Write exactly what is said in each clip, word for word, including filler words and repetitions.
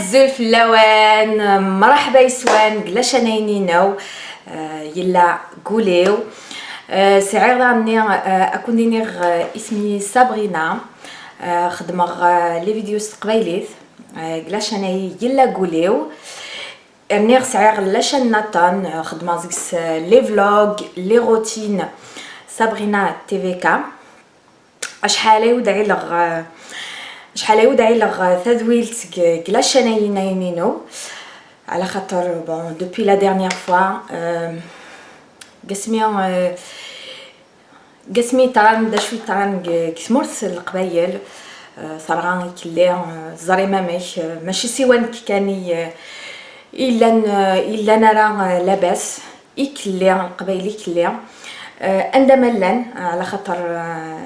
Azul fell-awen, mṛeḥba yes-wen deg lačanay-inu, euh, yella Guliw. Euh, sɛiɣ daɣenni, euh, ad ken-d-iniɣ, euh, isem-is Sabrina. Euh, xeddmeɣ, euh, les vidéos s teqbaylit, euh, deg lačanay yella Guliw. Rniɣ sɛiɣ lačan nniḍen, euh, xeddmeɣ deg-s, euh, les vlogs, les routines. Sabrina T V K. Acḥal ay ur d-ɛileɣ, euh, acḥal ay ur d-ɛileɣ, euh, tadwilt deg, deg lačanay-inu, ala xaṭer, bon, depuis la dernière fois, euh, deg asmi, euh, deg asmi yeḍran, d acu yeḍran deg, deg tmurt n Leqbayel, euh, terɣa ikelli, euh, teẓrim amek, euh, mačči siwa nekk kan i, euh, i llan, euh, i llan ara, euh, labas. Ikelli, Leqbayel ikelli. Euh, anda ma llan, euh, ala xaṭer, euh,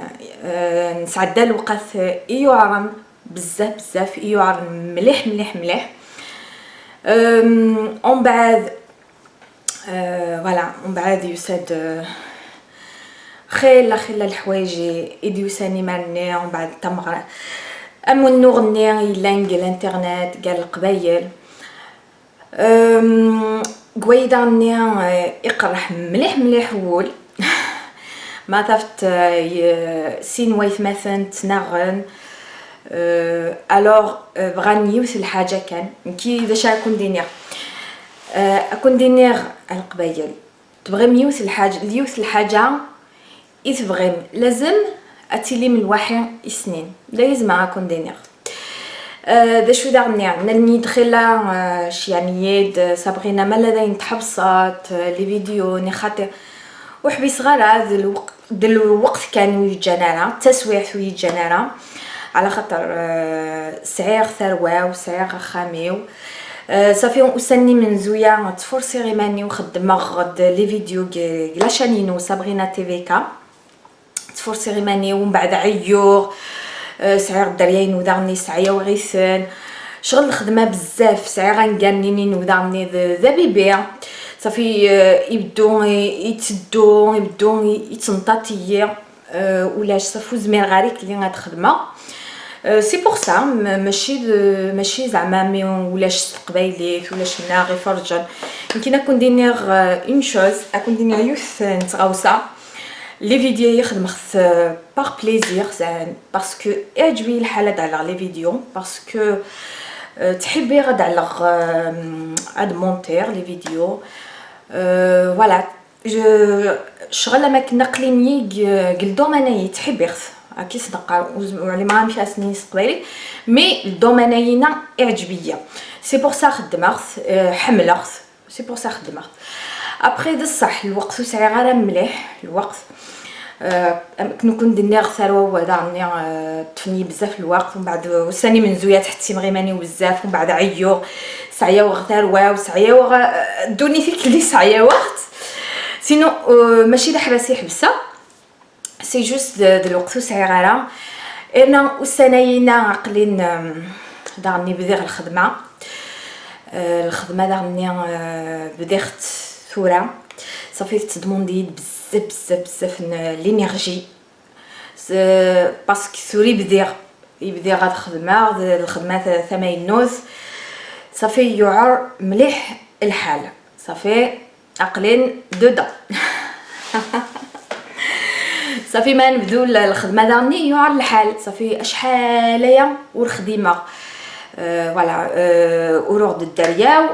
euh, nesɛedda lewqat, euh, i yuɛren bezzaf, bezzaf, i yuɛren mliḥ, mliḥ, mliḥ. Euh, umbeɛd, euh, voilà, umbeɛd yusa-d, euh, xilla, xilla leḥwayeǧ i, i d-yusan imar-nni, umbeɛd tameɣra, amennuɣ-nni yellan deg l'internet, gar Leqbayel. Ehm, deg wayi daɣenni, eh, iqerreḥ mliḥ, mliḥ wul. Ma tafeḍ, eh, y-, sin waytmaten ttnaɣen. Eh, alors, eh, bɣan yiwet lḥaǧa kan. Nekki d acu ara ken-d-iniɣ? Eh, ad ken-d-iniɣ a Leqbayel. Tebɣim yiwet lḥaǧa, yiwet lḥaǧa i tebɣim, lazem ad tilim lwaḥi i snin. D ayen zemreɣ ad ken-d-iniɣ. Eh, d acu daɣenni? Nnan-iyi-d xilla, eh, ceyɛen-iyi-d, eh, Sabrina, ma la d ayen tḥebseḍ, eh, les vidéos-nni xaṭi. Ur ḥbiseɣ ara, d lweqt, d lweqt kan ur yi-ǧǧan ara, d taswiɛt ur yi-ǧǧan ara. Ala xaṭer, eh, sɛiɣ tarwa-w, sɛiɣ axxam-iw. Eh, safi ussan-nni menzuya, ttfursiɣ iman-iw, xeddmeɣ-d les vidéos deg, deg la chaîne-inu, Sabrina T V K. Ttfursiɣ iman-iw, umbeɛd ɛeyyuɣ. Eh, sɛiɣ dderya-inu daɣenni, sɛeyaweɣ-iten. Ccɣel lxedma bezzaf, sɛiɣ angar-nni-inu daɣenni d, d abibi. Safi, eh, ibeddu, eh, itteddu, ibeddu, i-, ittenṭaṭ-iyi. Euh, ulac, safi ur zmireɣ ara ikelli ad xedmeɣ. Euh, c'est pour ça, ma-, mačči d, mačči zeɛma mi ulac s teqbaylit, ulac neɣ iferǧen. Nekkin ad ken-d-iniɣ, euh, une chose, ad ken-d-iniɣ yiwet n tɣawsa. Les vidéos-yi xedmeɣ-t, euh, par plaisir, zeɛma, parce que iɛǧeb-iyi lḥal ad ɛelleɣ les vidéos, parce que, euh, ttḥibbiɣ ad ɛelleɣ, euh, ad montiɣ les vidéos. Euh, voilà. Je, ccɣel am akken aql-i nnig, deg le domaine-ayi, ttḥibbiɣ-t. Akka i s-neqqar, ur zem-, ur ɛlimeɣ amek ara s-nini s teqbaylit, mais le domaine-ayi-na iɛǧeb-iyi. C'est pour ça xeddmeɣ-t, euh, ḥemmleɣ-t. C'est pour ça xeddmeɣ-t. Après, d ṣṣeḥ, lweqt ur sɛiɣ ara mliḥ, lweqt. Euh, am-, akken ur ken-d-nniɣ, tarwa-w daɣenni, euh, ṭṭfen-iyi bezzaf lweqt, umbeɛd ussan-nni menzuya ttḥettimeɣ iman-iw bezzaf, umbeɛd ɛeyyuɣ, sɛeyaweɣ tarwa-w, sɛeyaweɣ, euh, ddunit ikelli sɛeyaweɣ-tt. Sinon, euh, mačči d aḥbas i ḥebseɣ, c'est juste d, d lweqt ur sɛiɣ ara. Irna ussan-ayi-na aql-in, euh, daɣenni bdiɣ lxedma. Euh, lxedma daɣenni, euh, bdiɣ-tt tura. Safi tettdemandi-yi-d bezzaf, bezzaf, bezzaf n l'énergie. S-, parce que tura i bdiɣ, i bdiɣ ad xedmeɣ, d lxedma ta-, tamaynut. Safi yuɛer mliḥ lḥal. Safi aql-in dedans. Safi ma nebdu l-, lxedma daɣenni yuɛer lḥal. Safi acḥal aya ur xdimeɣ. Euh, voilà, euh, uruɣ-d dderya-w.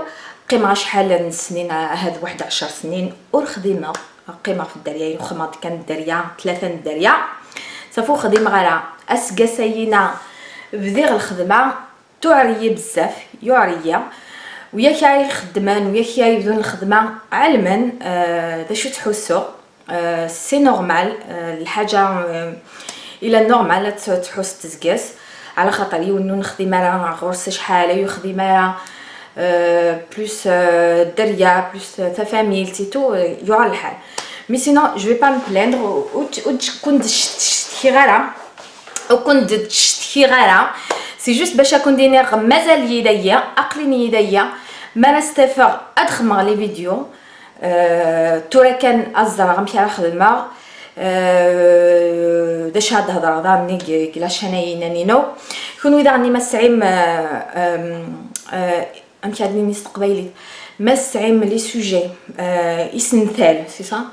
Qqimeɣ acḥal n snin, ahat waḥed ɛecr snin ur xdimeɣ. Qqimeɣ f dderya, xedmeɣ-d kan dderya, tlata n dderya. Safi ur xdimeɣ ara. Aseggas-ayi-na bdiɣ lxedma, tuɛer-iyi bezzaf, yuɛer-iyi. Wiyak ara ixeddmen, wiyak ara yebdun lxedma, ɛelmen, euh, d acu ttḥussuɣ. Euh, c'est normal, euh, lḥaǧa, euh, ila normal ad t-, tḥuss tezges. Ala xaṭer yiwen ur nexdim ara ɣur-s acḥal, ur yexdim ara, euh, plus, euh, dderya, plus, euh, tafamilt et tout, euh, yuɛer lḥal. Mais sinon, je vais pas me plaindre, ur, ur, ur ken-d-ccetkiɣ ara, ur ken-d-ttcetkiɣ ara. C'est juste bac ad ken-d-iniɣ mazal-iyi daya, aql-in-iyi daya. Mi ara stafeɣ ad xedmeɣ les vidéos. Euh, tura kan ad ẓreɣ amek ara xedmeɣ. Euh, d acu ad hedreɣ daɣen deg, deg la chaîne-agi-inu. Kunwi daɣen ma tesɛim, euh, euh, euh, amek ad nini s teqbaylit, ma tesɛim les sujets, euh, isental, c'est ça?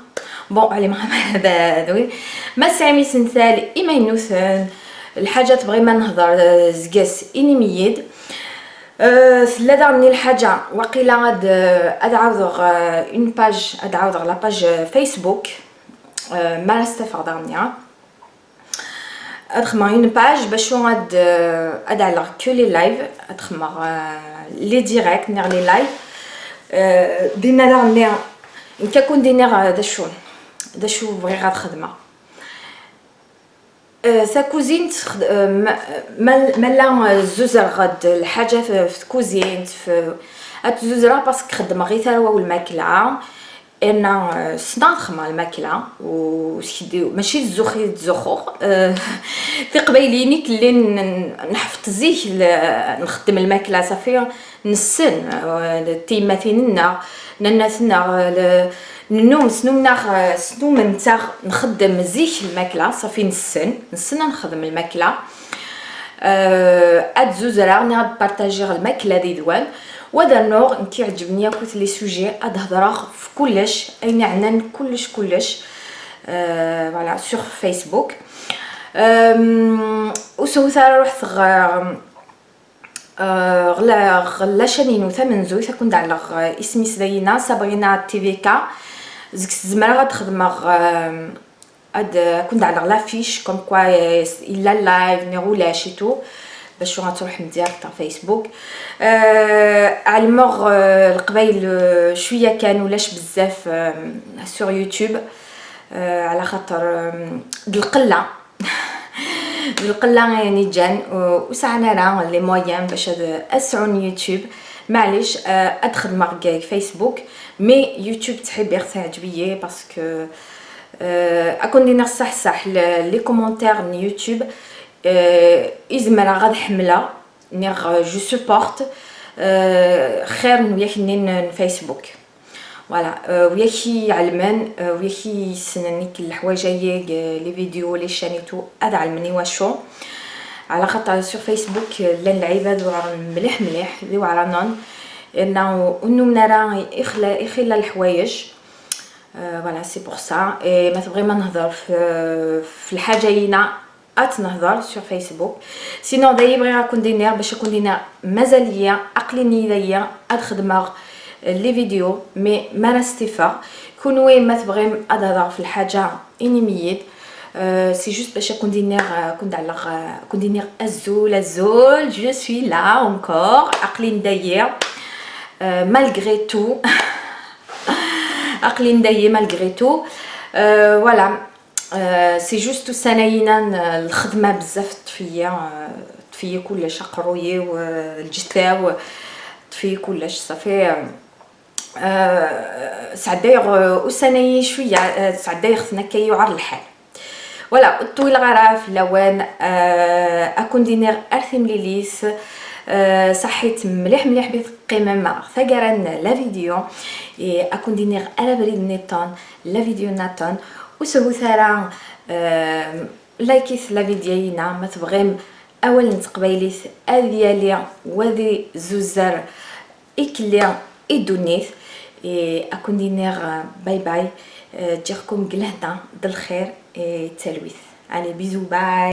Bon, allez, ma, d, d, oui. Ma tesɛim isental imaynuten, lḥaǧa tebɣim ad nehder, euh, zges, inim-iyi-d. Euh, tella daɣen lḥaǧa, waqila ad, euh, ad ɛawdeɣ, euh, une page, ad ɛawdeɣ la page, euh, Facebook, euh, ma ara s-tafeɣ daɣen, ya. Ad xedmeɣ une page bacu ad, euh, ad ɛelleɣ que les lives, ad xedmeɣ, euh, les directs, neɣ les lives. Euh, dinna daɣen, nekk ad kun-d-iniɣ, euh, d acu, d acu bɣiɣ ad xedmeɣ. Euh, takuzint, xed-, euh, ma, ma, ma la, euh, zuzreɣ-d lḥaǧa f, f tkuzint, f, ad zuzreɣ parce que xeddmeɣ i tarwa n lmakla, yerna, euh, ssneɣ ad xedmeɣ lmakla, u s-, mačči d zzux i ttzuxxuɣ. Euh, tiqbayliyin i yellan n, nḥeffeḍ zik l, nxeddem lmakla, safi nessen, euh, d tiyemmatin-nneɣ, nanna-tneɣ, euh, le, Nennum, snumneɣ, eh, snumment-aɣ nxeddem zik lmakla, safi nessen, nessen ad nexdem lmakla. Eh, ad zuzreɣ neɣ ad partajiɣ lmakla did-wen, u ad rnuɣ, nekk iɛǧeb-iyi akk les sujets, ad hedreɣ f kullec, ayen iɛnan kullec, kullec. Eh, voilà, sur Facebook. Em, ur sehhut ara ruḥet ɣer, Euh, ɣer la, ɣer la chaîne-inu tamenzut, ad kun-d-ɛelleɣ, euh, isem-is dayina, Sabrina T V K. Zik zemreɣ ad xedmeɣ, euh, ad, ad kun-d-ɛelleɣ l'affiche, comme quoi, euh, yella live, neɣ ulac et tout, bacu ad truḥem direct ɣer Facebook. Euh, ɛelmeɣ, euh, Leqbayel, euh, cwiya kan, ulac bezzaf, euh, sur YouTube, euh, ɛla xaṭer, euh, d lqella. D lqella i ɣ-iǧǧan, u, ur sɛan ara les moyens bac ad, ad sɛun YouTube. Maɛlic, eh, ad xedmeɣ deg, deg Facebook, mais YouTube ttḥibbiɣ-t, teɛǧeb-iyi, parce que, eh, ad kun-d-iniɣ ṣṣeḥ ṣṣeḥ, le, les commentaires n YouTube, eh, i zemreɣ ad ḥemmleɣ, neɣ, eh, je supporte, eh, xir n wiyak-nni n, n Facebook. Voilà, euh, wiyak i iɛelmen, euh, wiyak i yessnen nekk leḥwayeǧ-agi, euh, les vidéos, les chaînes et tout, ad ɛelmen i wacu. Ɛla xaṭer sur Facebook, euh, llan lɛibad weɛren mliḥ mliḥ, d iweɛranen. Yerna ur, ur nnumen ara ixla, ixila leḥwayeǧ. Euh, voilà, c'est pour ça. Et ma tebɣim ad nehder f, f lḥaǧa-yina, ad nehder sur Facebook. Sinon, dayi bɣiɣ ad kun-d-iniɣ, bac ad kun-d-iniɣ, mazal-iyi, aql-ini dayi ad xedmeɣ, euh, les vidéos, mais mi ara stifeɣ. Kunwi, ma tebɣim ad hedreɣ f lḥaǧa, inim-iyi-d. Euh, c'est juste bac ad kun-d-iniɣ, euh, ad kun-d-ɛelleɣ, euh, ad kun-d-iniɣ azul, azul, je suis là encore, aql-in dayi, euh, malgré tout. Aql-in dayi, malgré tout. Euh, voilà. Euh, c'est juste ussan-ayina, euh, lxedma bezzaf teṭṭef-iyi, euh, teṭṭef-iyi kullec, aqerruy-iw, euh, lǧetta-w, teṭṭef-iyi kullec, safi, euh, euh, sɛeddayeɣ, euh, ussan-ayi cwiya, euh, sɛeddayeɣ-ten akka yuɛer lḥal. Voilà, ur ṭwileɣ ara fell-awen, euh, ad kun-d-iniɣ ar timlilit, euh, saḥit mliḥ mliḥ mi teqqimem ɣer taggara n la vidéo, et ad kun-d-iniɣ ar abrid nniḍen, la vidéo nniḍen, ur sehhut ara, euh, like-it la vidéo-yina, ma tebɣim awal n teqbaylit ad yali, u ad izuzzer ikelli i ddunit. Et ad kun-d-iniɣ, euh, bye bye, euh, ǧǧiɣ-kum deg lehna, d lxir, et d talwit. Allez, bisous, bye.